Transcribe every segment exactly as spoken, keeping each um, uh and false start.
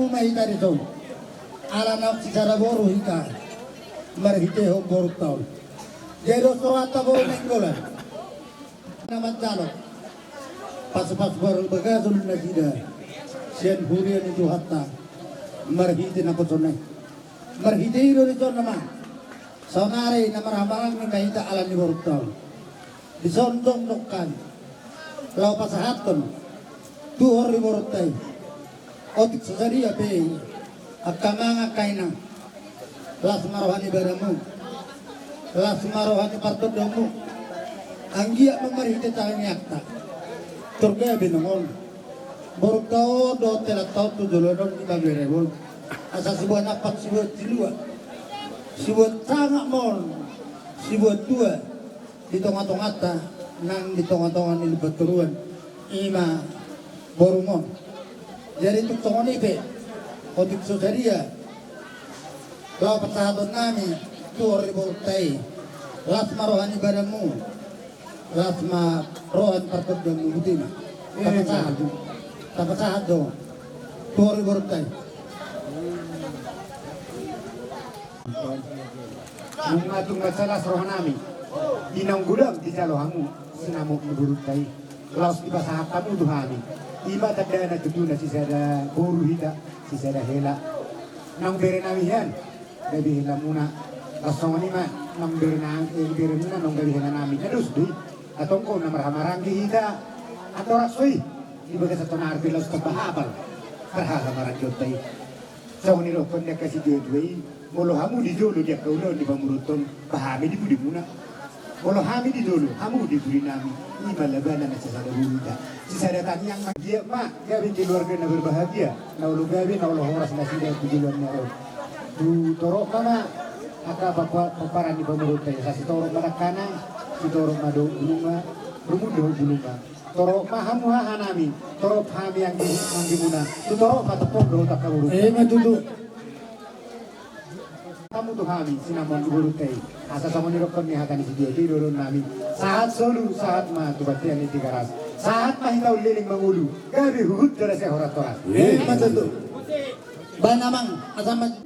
Uma hita dison, ala naung sisada boru hita marhitehon borunta on. Jadi dos rohanta boru Nainggolan na manjalo pasupasu bagasan nasida sian huria ni Tuhanta marhite naposo-Na i. Marhite i do dison nama saonari na marhahamaranggi ma hita ala ni borunta on. Dison jongjong hami laho pasahathon tu hor ni borunta i. Otik so sadia pe angka amang angka inang, las ma roha ni badanmu, las ma roha ni partondimu. Anggiat ma marhite tangiangta tor gabe nang on borunta on dohot helanta on tu joloan on di mamereng on. Asa siboan ampat siboan silua, siboan sangap ma on, siboan dua di tongatonganta nang di tongatonga ni Lumban Toruan, i ma borungkon. Jadi tung songon i pe, otik so sadia laho pasahaton nami tu hor ni borunta i. Las ma roha ni badanmu, las ma roha ni partondimu. Boti ma. Tapasahat do, tapasahat do tu hor ni borunta i. Nunga tung mansai las rohanami di naung godang dijalo hamu sinamot ni borunta i, laos dipasahat hamu tu hami. I ma tandana tutu na sisada boru hita, sisada hela. Naung berenami hian gabe helamuna, laos songon i ma naung berenami, eh, beremuna naung gabe helanami. Na dos do i. Antong anggo na marhahamaranggi hita andorang so i, di bagasan tonari pe laos tamba hapal parhahamaranggianta i. Songon nidok ni angka situa-tua i, molo hamu di jolo di angka ulaon di pamoruonta on, ba hami di pudimuna. Molo hami di jolo, hamu di pudinami. I ma labana na sisada boru hita, sisada tangiang ma. Anggiat ma gabe keluarga na berbahagia, na olo gabe na olo horas nasida tu joloan ni ari on. Tu torop ma ma angka papa-, pomparan ni pamoruonta i, asa sitorop ma dangkana, sitorop ma dohot bulungan, rumun dohot bulungan. Torop ma hamu hahanami, torop hami anggi, anggimuna. Tu torop ma tongtong dohot angka boru. Ima tutu. Hamu tu hami sinamot ni borunta i. Asa songon nidokkon ni hata ni situa-tua i do dohononnami: Sahat solu, sahat ma tu bontean ni Tigaras. Sahat ma hita umleleng mangolu, gabe huhut jala sai horas-horas. Ima tutu. Baen amang, asa ma-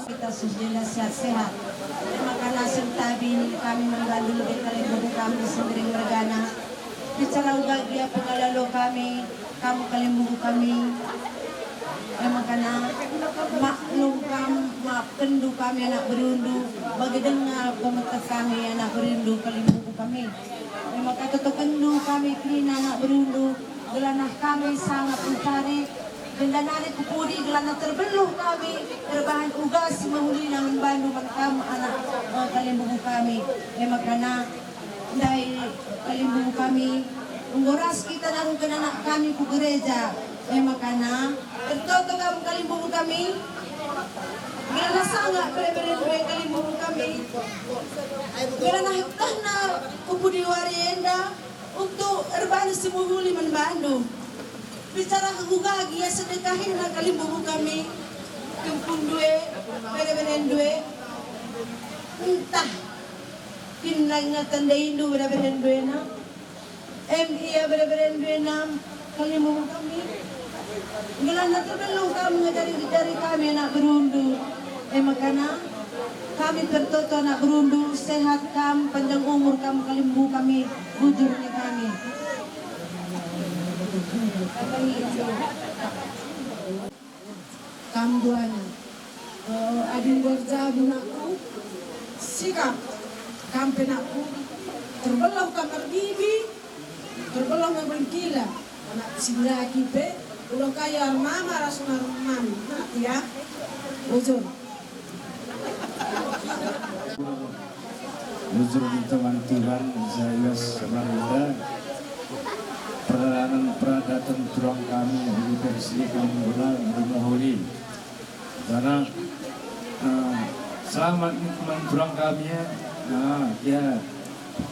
Hita sujela sehat-sehat. Ima angka na sitabi ni kami mangandul be kalimbubu kami sendiri mergana. Bicara uga gia pengalalo kami, kamu kalimbubu kami. Ima angka na maklum kam, maaf kendu kami anak berundu, bagi dengar pemetek kami anak berundu kalimbubu kami. Ima angka toto kendu kami kerina anak berundu, gelah na kami sangap mencari, denda nari kupudi gelah na terbelluh kami, terbahan ugas mengulina membandu Kalimbubu kami, ema kana, ndai kalimbubu kami, umboras kita narukan anak kami ku gereja, ema kana, bertoto kam kalimbubu kami, gelana sanga bere-bere due kalimbubu kami, gelana hektahna kupu di wari enda, untuk erbahan simuhuli manbandu. Bicara hugagi ia sedekahin na kalimbubu kami, kempun due, bere-bere due, entah. Kinna ingat tanda indu bere-bere due na. Em ia bere-bere due na kalimbubu kami. Gelana terbelong kami ngajari-jari kami anak berundu. Ema kana, kami bertoto anak berundu, sehat kam, panjang umur kam kalimbubu kami, bujur ni kami. Kam duana. Eh, adong berjabu nakku. Sikap. Kam pe nakku. Terbelah kam marbibi. Terbelah mabengkila. Anak sindaki pe. Ulo kaya mama rasu marmami. Mati ya. Bujur. Bujur di tangan Tuhan, bisa iwas marunda. Perjalanan peradaban tulang kami di versi Kampung Bola, Rumah Holi. Karena, eh, selamat ni teman tulang kami ya. Nah, ya.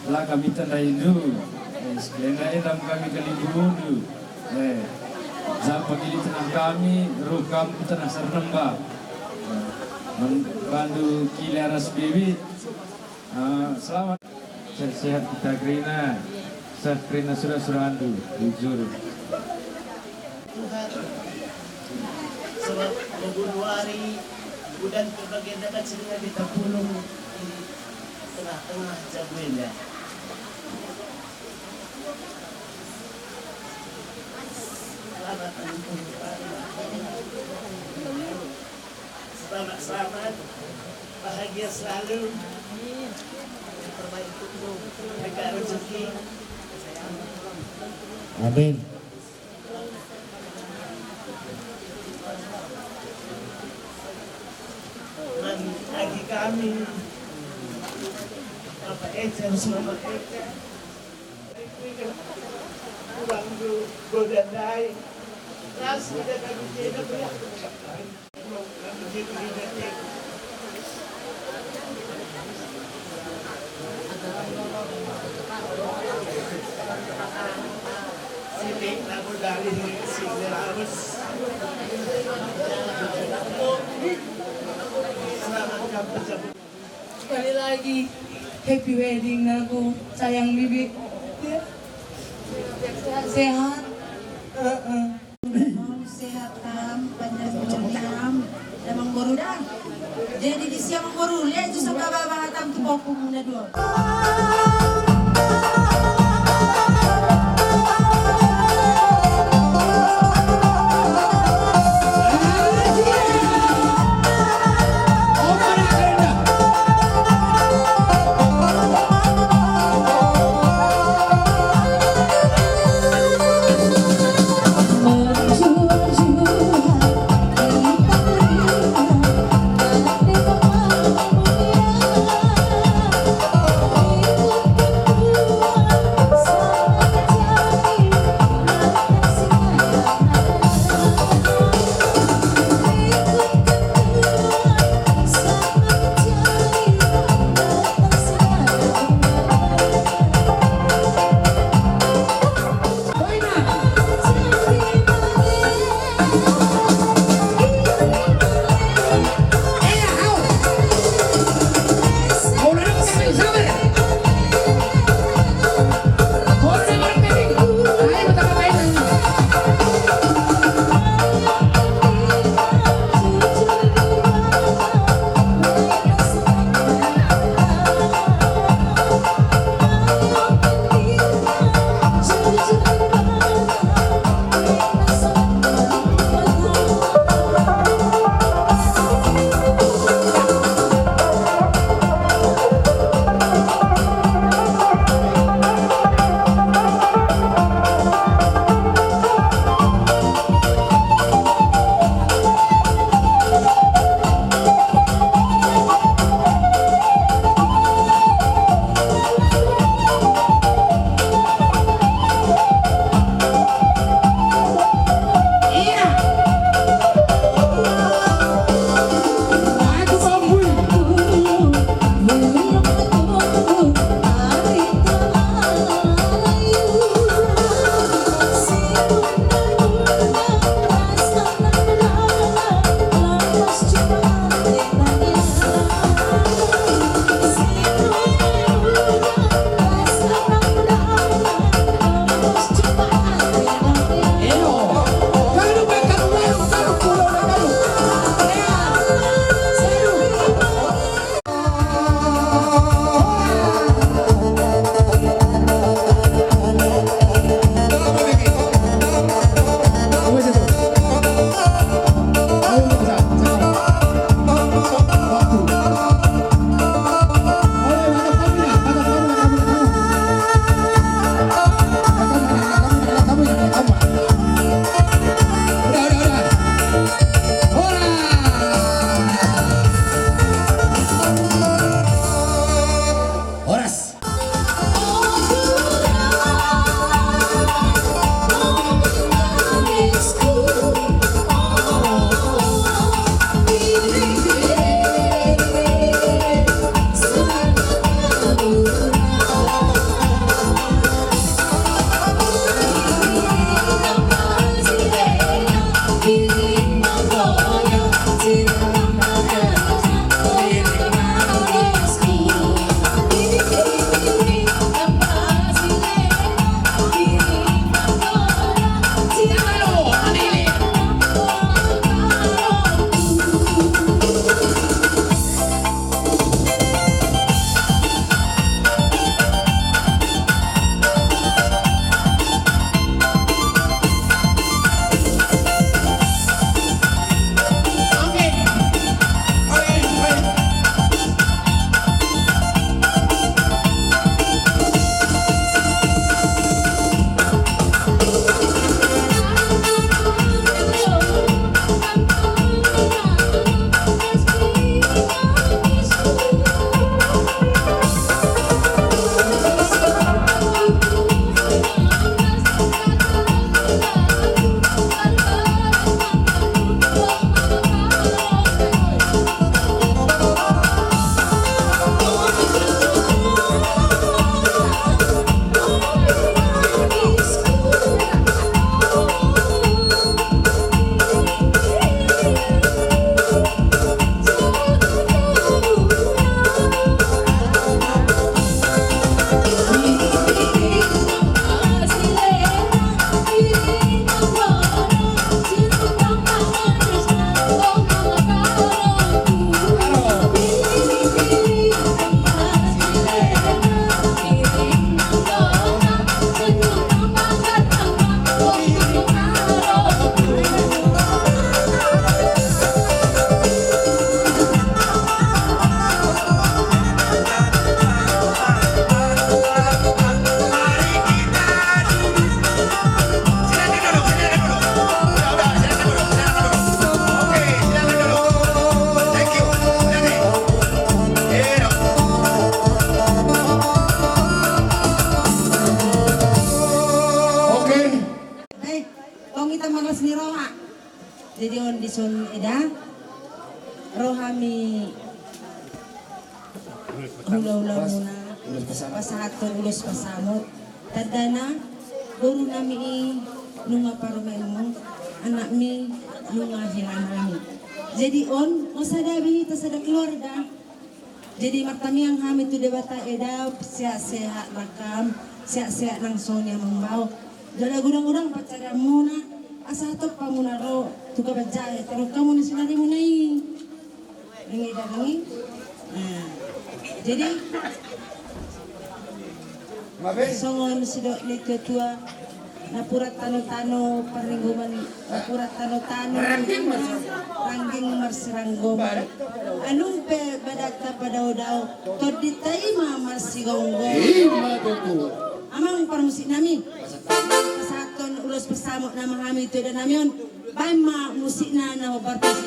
Lah kami tanda indu. Eh, sekalian aja dalam kami kalimbubu. Eh, jam pagi di tengah kami, ruh kami tengah sernemba. Bandu kila ras bibi. Ah, selamat. Sehat-sehat kita kerina. Sehat kerina sudah-sudah andu. Bujur. Tuhan, sebab menggunuari udan berbagai dapat sehingga kita pulung di tengah-tengah jabu enda. Selamat menempuh. Selamat, selamat. Bahagia selalu. Amin. Diperbaiki rezeki. Amin. Mani agi kami, Bapak Ecer, Mama Ecer. Kurang tu godang dai. Ras udah kami tidak punya. Sekali lagi, happy wedding, nakku, sayang bibi. Ya. Sehat-sehat. Heeh. Sehat kam, panjang umur kam, damang boru da. Jadi di siang boru, lihat justru kaba bahatam tu pokok muna dua. hulahulamuna, pasahathon ulos pasamot, tandana boru nami i nunga parumaenmu, anak mi nunga hela nami. Jadi on, o sada be hita sada keluarga. Jadi martangiang hami tu Debata eda, sehat-sehat rakan, sehat-sehat nang songon i amang bao. Jala godang-godang pansarianmuna, asa hatop hamuna ro tu Kabanjahe, taruhon hamu na sinarimuna i. Ringi da ringi. Nah, jadi songon sidok ni tua-tua, napuran tano-tano parlinggoman, napuran tano-tano rangging marsiranggoman. Nunga pe badanta padao-dao, tondinta i ma marsigomgoman. Ima tutu. Amang parmusik nami, pasahathon ulos pasamot nama hami tu eda nami on. Baen ma musikna na hombar tu si.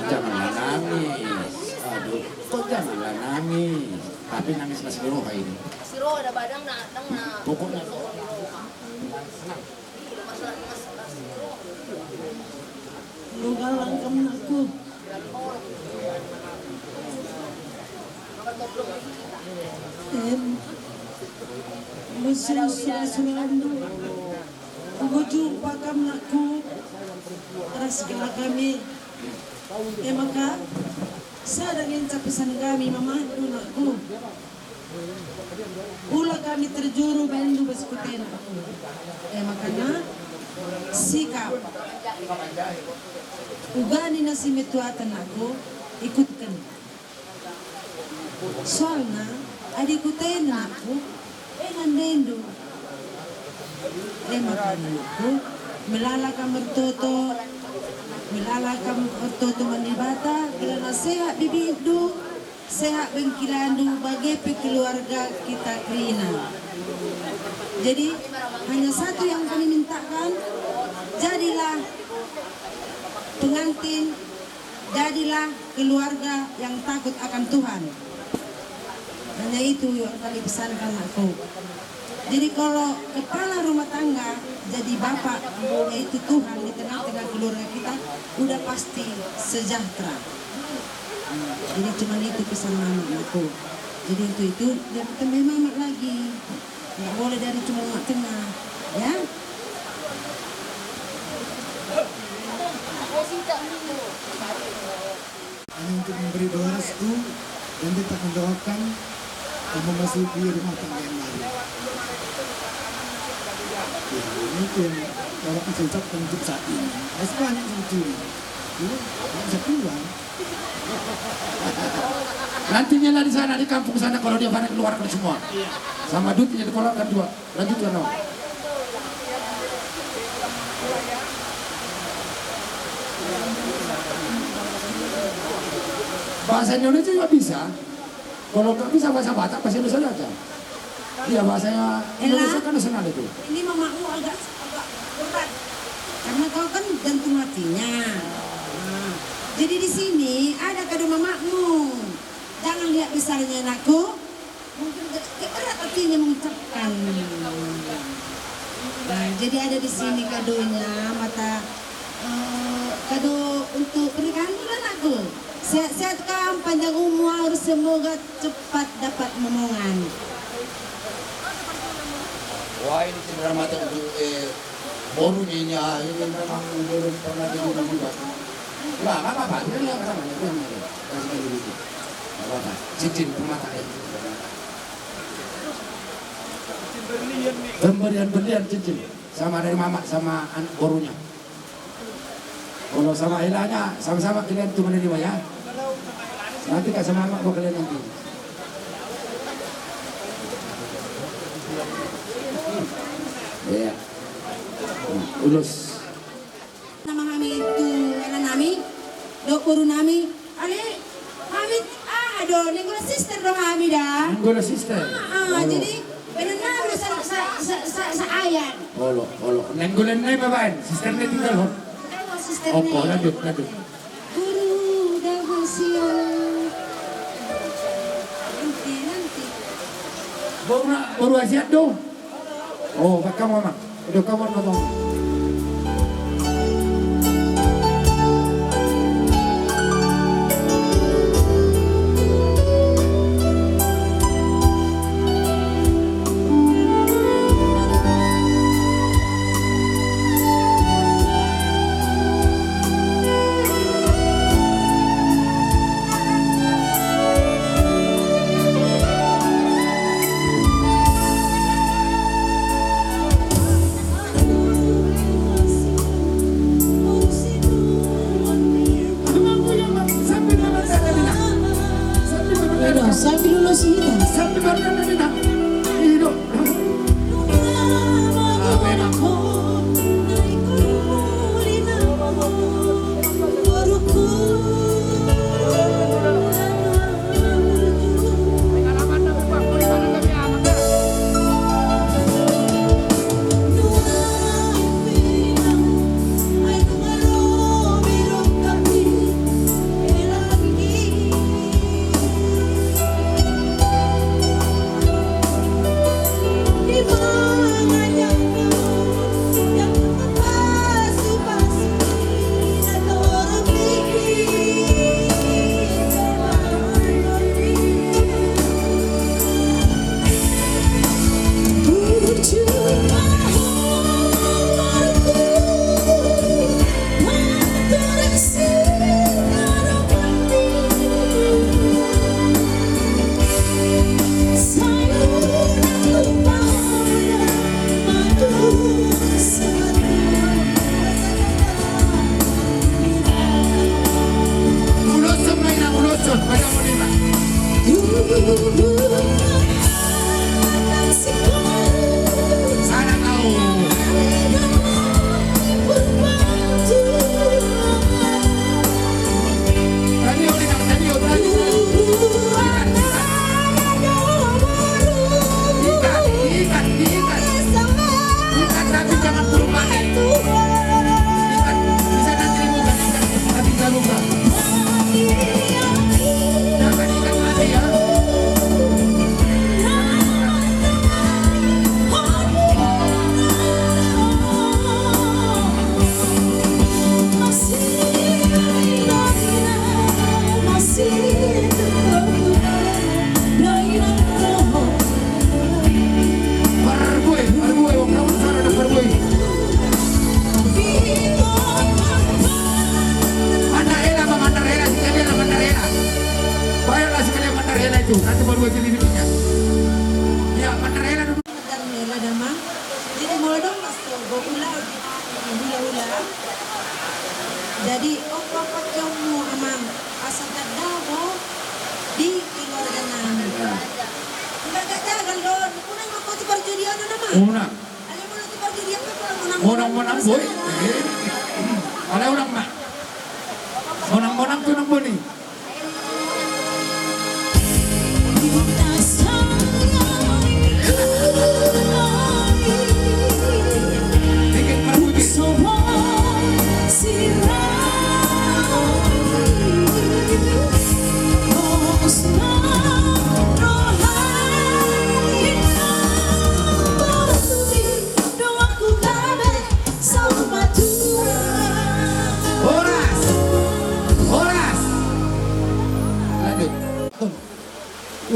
Janganlah nangis. Aduh, kok janganlah nangis. Tapi nangis masih roha ini. Pokoknya. Lo galang kam anakku. Em, musuh sudah sudah anu. Aku jumpa kam anakku. Ras gala kami. Emaka sada ngenca pesan kami mama tu anakku. Ula kami terjuru baen do bas kutena. Emaka na sikap. Ugani na simatuatan anakku, ikutkan. Soalna adi kutena anakku, e nandendo. Emaka na anakku, melala kam martoto, melala kam martoto mandibata, gala na sehat bibitdu, sehat bengkilandu, bage pe keluarga kita kerina. Jadi hanya satu yang kami mintakan, jadilah pengantin, jadilah keluarga yang takut akan Tuhan. Hanya itu yang kami pesankan anakku. Jadi kalau kepala rumah tangga jadi bapak, yaitu Tuhan di tengah-tengah keluarga kita, udah pasti sejahtera. Jadi cuman itu pesan mama anakku. Jadi untuk itu dia bertemu mama lagi. Nggak boleh dari cuma rumah tengah, ya. Hanya untuk memberi doa restu dan tetap mendoakan memasuki rumah tangga yang baru. Ya, ini itu yang Bapak bisa ucapkan untuk saat ini. Masih banyak sebetulnya. Cuma nggak bisa keluar. Nantinya lah di sana, di kampung sana, kalau dia panen, keluarkan semua. Sama duitnya dikeluarkan juga. Lanjutkan, Om. Bahasa Indonesia juga bisa. Kalau nggak bisa bahasa Batak, bahasa Indonesia aja. Iya, bahasa Indonesia kan nasional itu. Ini mamamu agak, agak berat. Karena kau kan jantung hatinya. Nah, jadi di sini ada kado mamamu. Jangan lihat besarnya, anakku. Mungkin ke-, keberatan Ini mengucapkan. Nah, jadi ada di sini kadonya, mata, eh, kado untuk pernikahanmu, anakku. Sehat-sehat kam, panjang umur, semoga cepat dapat momongan. Wah, ini cendera mata untuk, eh, borunya ini, ah, ini memang belum pernah jadi juga. Enggak, enggak apa-apa. Ini yang sama, ini yang sama. Kasih dulu itu. Enggak apa-apa. Cincin permata ya. Pemberian berlian cincin sama dari mama sama anak borunya. Kalau sama helanya, sama-sama kalian tu menerima ya. Nanti kasih mama buat kalian nanti. Iya. Ulos. Nama hami tu hela nami, dohot boru nami, ale hami, ah, do, Nainggolan sister do hami da. Nainggolan sister. Ah, ah, jadi, benar na do sa, sa, sa, sa, sa ayan. Olo, olo. Nainggolan nai babaen, sister nai tinggal hon. Ayo, sister nai. Opo, lanjut, lanjut. Boru da hasian. Nanti, nanti. Boru na, boru hasian do. Oh, baen hamu, Amang. Didok hamu, Amang. Sambil ulos hita. Mandar hela ma, mandar hela, si Kalia na mandar hela. Bayarlah si Kalia mandar hela itu, nanti baru aja bibitnya. Ya, mandar hela dulu. Mandar hela damang. Jadi molo adong mas tu, bo hula, hula-hula. Jadi, oh, papajonmu, Amang, asa tanda, bo, di keluarga nami. Enggak, enggak, jangan, Don. Unang, unang, unang, boi. Alai unang ma. Monang-monang tu nang boni.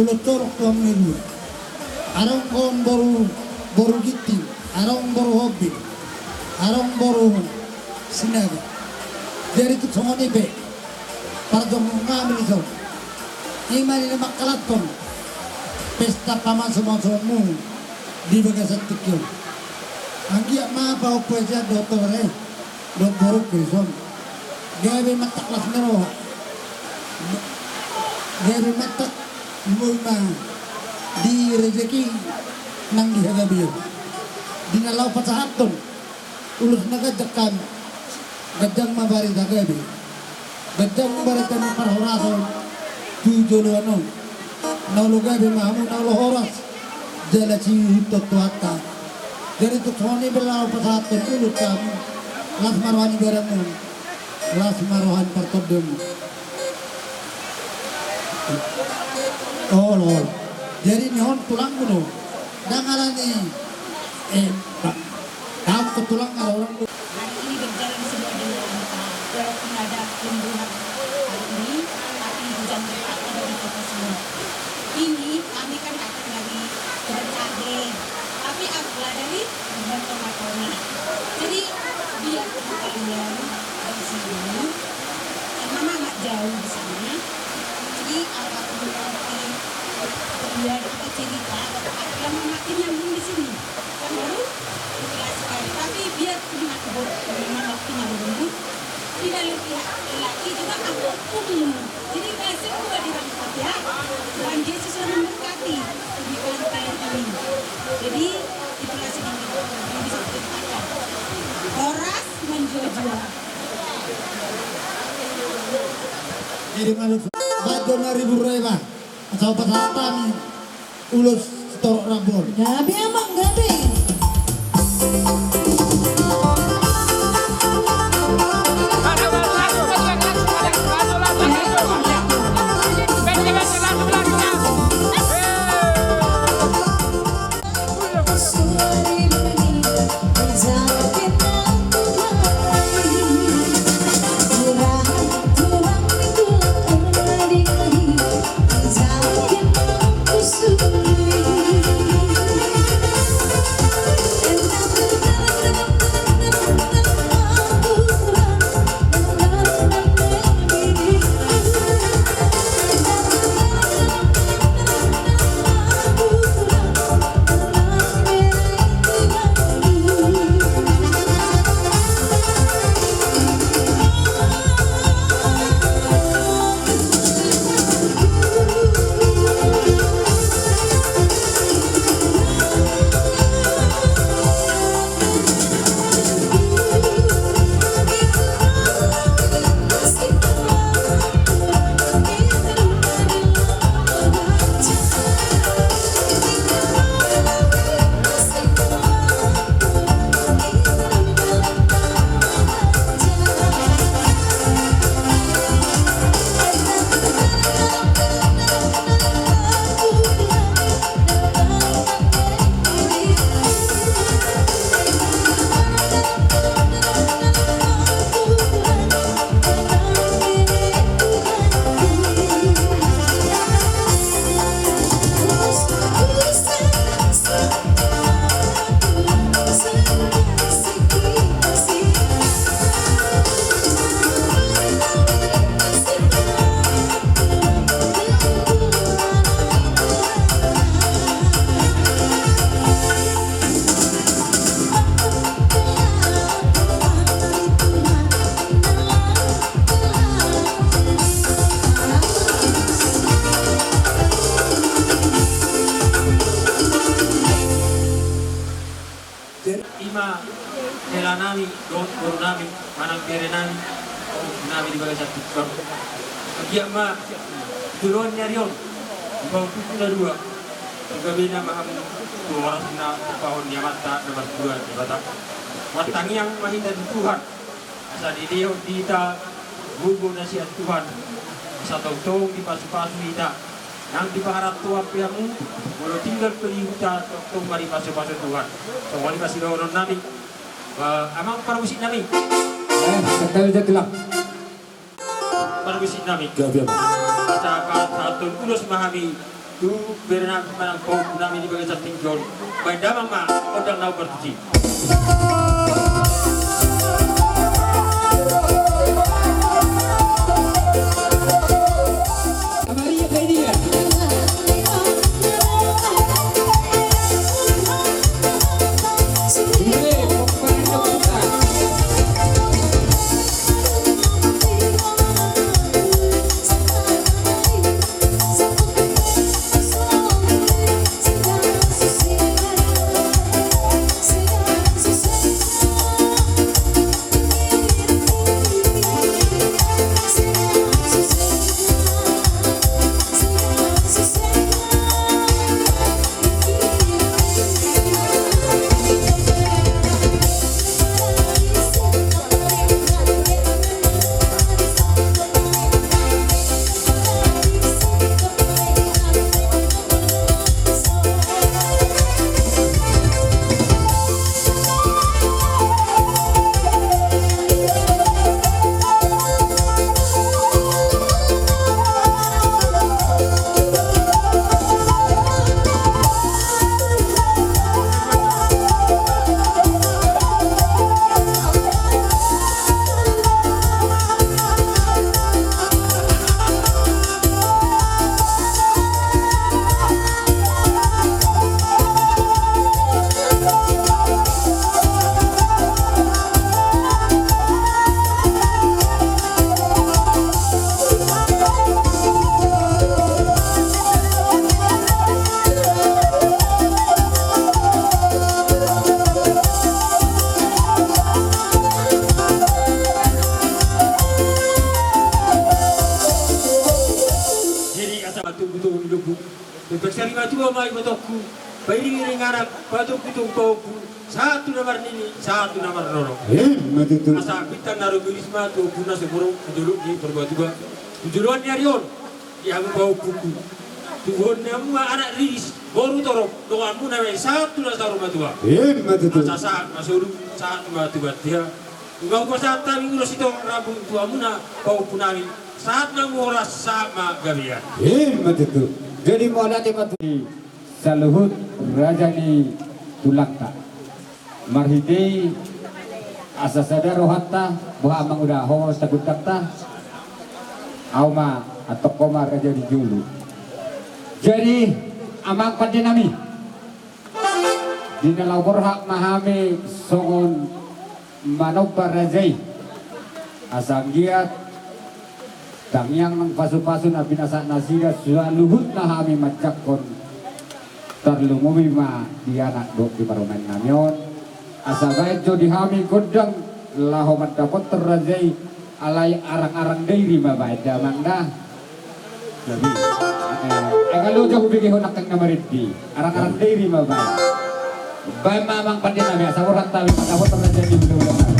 Toruk tu hamu na dua. Adong on boru, boru Ginting, adong boru Hombing, adong boru Sinaga. Jadi tung songon i pe parjongjongan nami dison. I ma na mangkalathon pesta pamasu-masuonmu di bagasan tingki on. Anggiat ma pahompu ate dohot hore dohot borungku dison gabe mantap las ni roha. Gabe mantap boi ma di rejeki nang di hagabeon. Di na laho pasahathon ulos na ganjang hami, ganjang ma barita gabe, ganjang barita ni parhorasan tu joloan on. Na olo gabe ma hamu, na olo horas jala sihuthon Tuhanta. Jadi tung songon i pe laho pasahathon ulos hami. Las ma roha ni badanmu, las ma roha ni partondimu. Olo, olo. Jadi nihon tulangmu do. Ndang alani, eh, ba-, tahu ke tulang ala orang do. Hari ini berjalan semua dengan lancar, walaupun ada keributan hari ini, tapi hujan lebat ada di kita semua. Ini kami kan datang dari Kebun Cahe, tapi adalah dari Kebun Tona-tona. Jadi, biar kalian di sini, karena memang agak jauh di sana. Jadi, apapun nanti kalian kita cerita, akhirnya memakin nyambung di sini. Kan baru jelas sekali. Tapi biar ini aku buat, memang waktunya menunggu. Tidak lebih lagi juga aku tunggu. Jadi, kasih buat di dalam hati, ya. Tuhan Yesus yang memberkati pernikahan kalian ini. Jadi, itulah sedikit yang bisa ceritakan. Horas menjua-jua. Jadi, malam Sabtu na ribu reba. Asal pasahat hami ulos sitorop rambon. Gabe, Amang, gabe. Jadi, i ma hela nami, dohot boru nami, manang bere nami, dohot nami di bagasan tingki on. Anggiat ma, di joloan ni ari on, di pahompu na dua, di gabena ma hamu, tu horas na, tu pahompu ni Amanta, na martua Debata. Martangiang ma hita di Tuhan. Asa didok di hita, gogo na sian Tuhan, asa tongtong dipasupasu hita, nang dipangarantoan pe hamu, molo tinggal pe di huta, tongtong ma dipasupasu Tuhan. Songon i ma sidohonon nami, ba, amang parmusik nami. Eh, sekali aja gelang. Parmusik nami. Gabe, amang. Asa pasahathon ulos ma hami. Tu bere nami manang pahompu nami di bagasan tingki on, baen damang ma gondang na partusi. Jadi asa ma tunggu-tunggu ni lombu. Pasahat ma tu ibotoku, pairing-iring anak, patungku-tungku pahompu, sahat tu na marnini, sahat tu na marnono. Ima tutu. Asa bintang na rumiris ma tu ompungna Siborok, tu jolo ni Purbatua, tu joloan ni ari on, di hamu pahompuku. Tubuhon ni hamu ma anak riris, boru torop, donganmuna ma i sahat tu na saur matua. Ima tutu. Asa sahat ma solu, sahat ma tu bontean. Nunga hupasahat hami ulos sitongtong rambu tu hamuna pahompu nami, sahat ma horas, sahat ma gabe. Ima tutu. Jadi mauliate ma tu saluhut raja ni tulangta. Marhite i asa sada rohanta, boha manguda ho sagundangta. Au ma antong ho ma raja di jolo. Jadi amang pande nami, di na laho borhat ma hami songon manomba raja i, asa anggiat tangiang nang pasu-pasu na pinasahat nasida saluhutna hami manjangkon, tarlumobi ma di anak dohot di parumaen nami on. Asa baen jo di hami gondang laho mandapothon raja i, alai arang-arang dairi ma baen da amang da. Jadi, eh, angka loja hubege ho nangkin na marende, arang-arang dairi ma baen. Baen ma amang pande nami, asa borhat hami mandapothon raja i di hula-hula nami.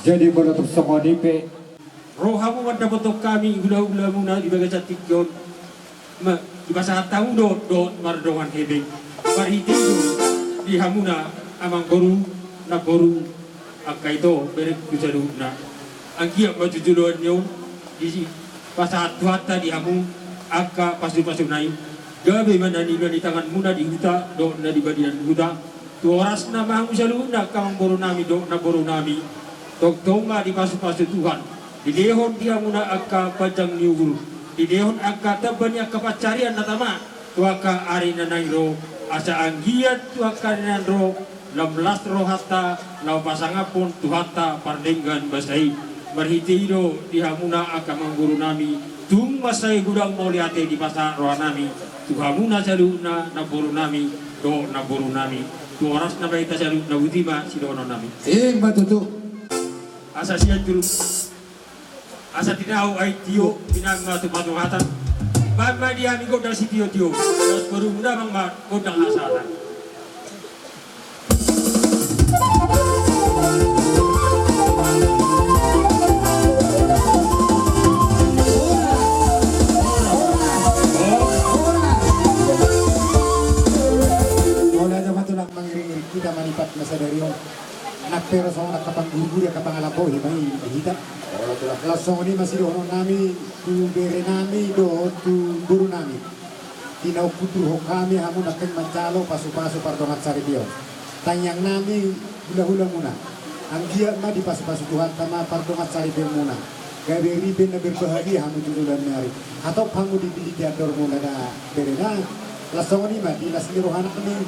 Jadi molo tung songon i pe, ro hamu mandapothon hami hulahulamuna di bagasan tingki on, ma-, dipasahat hamu do dohot mardongan hepeng. Marhite i do di hamuna amangboru, namboru, angka ito berengku saluhutna. Anggiat ma tu joloan ni on dipasahat Tuhanta di hamu angka pasupasuna i, gabe ma na niula ni tanganmuna di huta dohot na di balian huta. Tu horasna ma hamu saluhutna angka amangborunami dohot namborunami, tongtong ma dipasupasu Tuhan, dilehon di hamuna angka panjang ni umur, dilehon angka tamba ni angka pansarian na tama tu angka ari na naeng ro, asa anggiat tu angka ari na naeng ro lam las rohanta laho pasangaphon Tuhanta pardenggan basa i. Marhite i do di hamuna angka amangborunami, tung mansai godang mauliate dipasahat rohanami tu hamuna saluhutna namborunami dohot namborunami. Tu horasna ma hita saluhutna, boti ma sidohononnami. Ima tutu. Asa sian juru, asa tinahu aek tio, pinang ma tu patuhatan. Baen ma di hami gondang sitiotio, laos boru muna baen ma gondang hasahatan. Mauliate ma Tulang mangiringiring hita manipat na sadari on. Nang pe ro songon angka pangguriguri, angka pangalapo i ma i di hita. Laos songon i ma sidohononnami tu berenami dohot tu borunami. Di na umhuturhon hami hamu nangkin manjalo pasupasu pardongan saripeon. Tangiangnami hulahulamuna, anggiat ma dipasupasu Tuhanta ma pardongan saripeonmuna, gabe ripe na berbahagia hamu tu joloan ni ari. Hatop hamu dibiliti andormuna da berena. Laos songon i ma di las ni rohanami,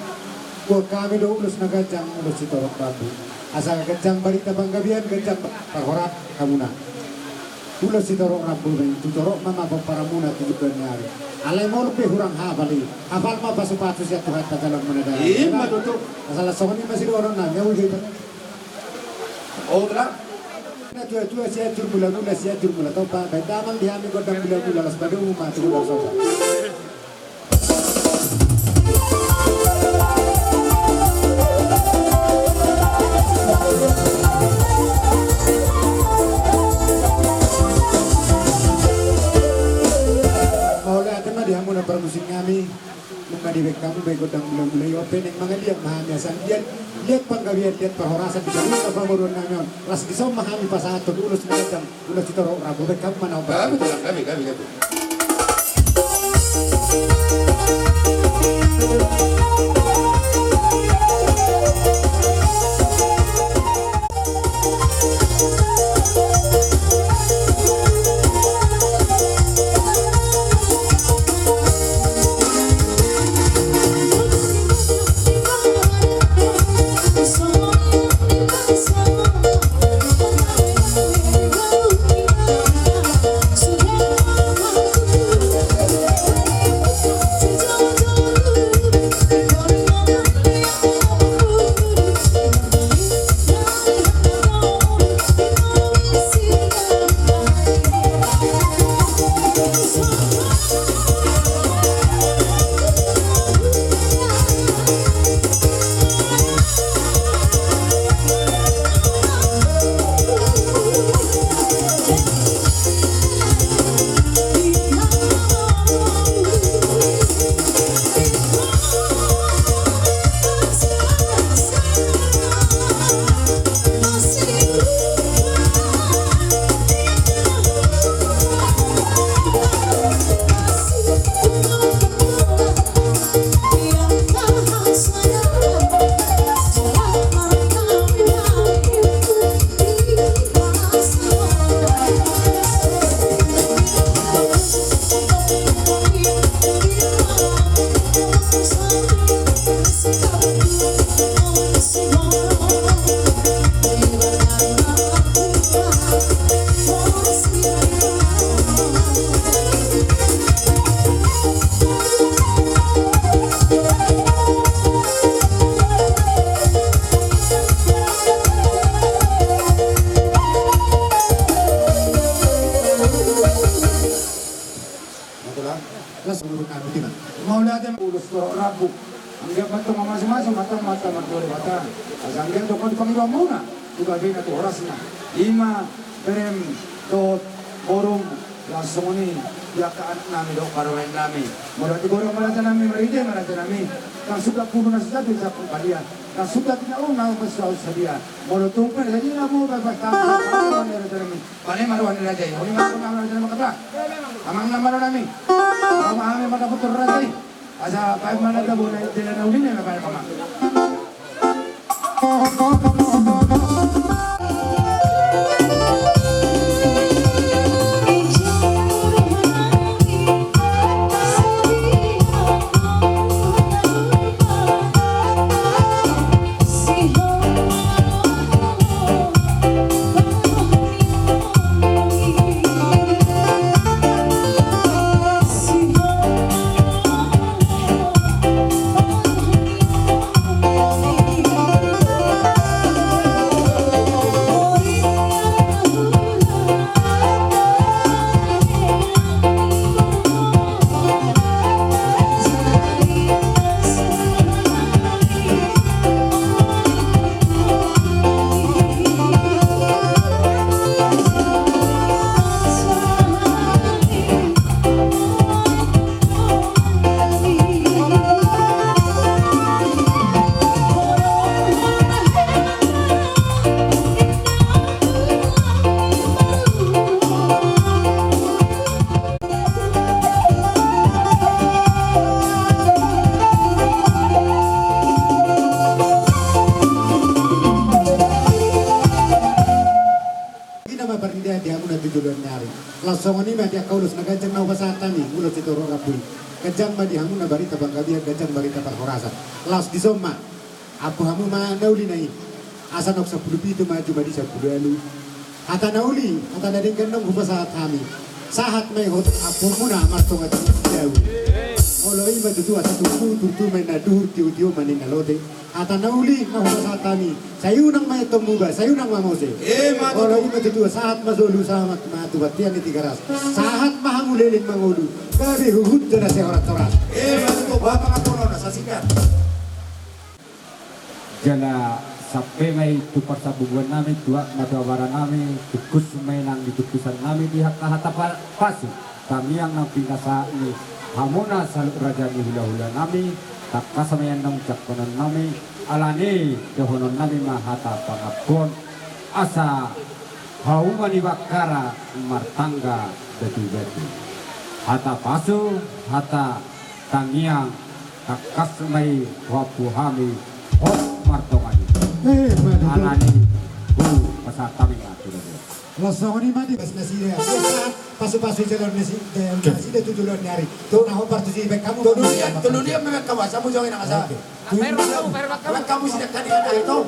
boan hami do ulos na ganjang, ulos sitorop rambu. Asa ganjang barita panggabean, ganjang parhorasan hamuna. Ulos sitorop rambu ma i, tu torop ma pomparanmuna tu joloan ni ari. Alai molo pe hurang hafal i, hafal ma pasupasu sian Tuhanta jaloonmuna da. Ima tutu. Asa laos songon i ma sidohononnami, ahu hita. O, Tulang. Natuatua Sianjur Mulamula, Sianjur Mulatompa, baen damang di hami gondang mulamula, laos padomu ma tu gondang somba. Mauliate ma di hamuna parmusiknami. Nunga dibaen hamu baen gondang mulamula i, on pe naeng mangaliat ma hami asa anggiat liat panggabean, liat parhorasan di saluhut na pamoruonnami on. Laos dison ma hami pasahathon ulos na ganjang, ulos sitorop rambu, baen hamu ma na on. Gabe, Tulang, gabe, gabe, gabe. Mauliate ma. Ulos torop rambu. Anggiat ma antong mamasumasu ma antong, ma antong martua Debata. Asa anggiat antong dipangidoan muna. Tu gabena tu horasna, ima berem dohot borum, laos songon i di angka anak nami dohot parumaen nami. Molo di borum ma raja nami, marhite ma raja nami, nang suda pulu na sijatu di sampung padia, nang suda tina ung na pasau sadia. Molo tung pe jadi na mu bebas tanggung raja nami. Bale ma roha ni raja i, uli ma roha ni raja nami mangkata. Amang na ma roha nami. Amang nami mangkata putur raja i. Asa baen ma na tabo na jala na uli na baen ma. Ina ma parnida di hamu na tu joloan ni ari. Laos songon i ma di angka ulos na ganjang na hupasahat hami, ulos sitorop rambu i. Ganjang ma di hamu na barita panggabean, ganjang barita parhorasan. Laos dison ma. Ampu hamu ma na uli na i. Asa naung sampulu pitu maju ma di sampulu ualu. Hata na uli, hata na denggan naung hupasahat hami. Sahat ma i hot ampu muna martonga tu daun. Olo i ma tutu asa tutu tutu ma i na duhur tiotio ma ninna lote. Hata na uli ma hupasahat hami. Sai unang ma i antong muba, sai unang ma mose. Olo i ma tutu sahat ma solu sahat ma tu bontean ni Tigaras. Sahat ma hamu leleng mangolu. Gabe huhut jala sai horas-horas. Ima tutu bapak ampu na sasingkat. Jala sampe ma i tu parsabubuan nami, tu amak na tu abara nami, tungkus ma i nang di tungkusan nami di angka hata pa-, pasu. Tangiang nang pinasahat ni hamuna saluhut raja ni hula-hula nami, tangkas ma i annon jangkonon nami, alani dohonon nami ma hata pangampuon, asa hauma ni Bakkara martangga batu-batu. Hata pasu, hata tangiang, tangkas ma i huampu hami hot martonga ni. Ima tutu. Alani hupasahat hami ma tu raja. Laos songon i ma di bas nasida. Pasu-pasu i jala nasida, nasida tu joloan ni ari. Tu na hombar tu si baen hamu. Tu dunia, tu dunia ma baen hamu, asa mujong i nang asa. Oke. Baen hamu, baen hamu. Baen hamu sida tadi kan itu.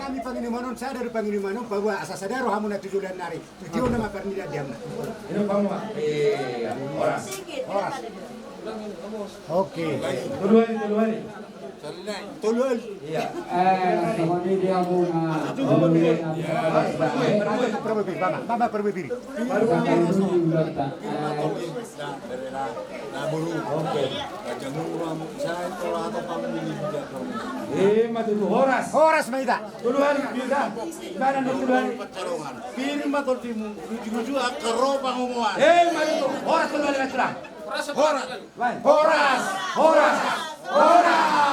Hami panginuman on, sada do panginuman on, paboa asa sada rohamu na tu joloan ni ari. Tujuan nama parnida diam na. Ini pamu, eh, horas. Horas. Oke. Tolu ari, tolu ari. Tolu hali. Iya. Eh, songon i di hamuna. Tolu hali. Iya. Perbuat, perbuat, perbuat, perbuat. Baru kami. Baru kami. Nah, boru. Oke. Raja Nurang, saya telah atau kamu ini tidak kamu. Eh, maju tu horas. Horas ma hita. Tolu hali, bisa. Gimana nu tolu hali? Piring ma tolu timu, ruju-ruju, akar ro pangomoan. Eh, maju tu horas tolu hali, Mas Tulang. Horas. Horas. Horas. Horas.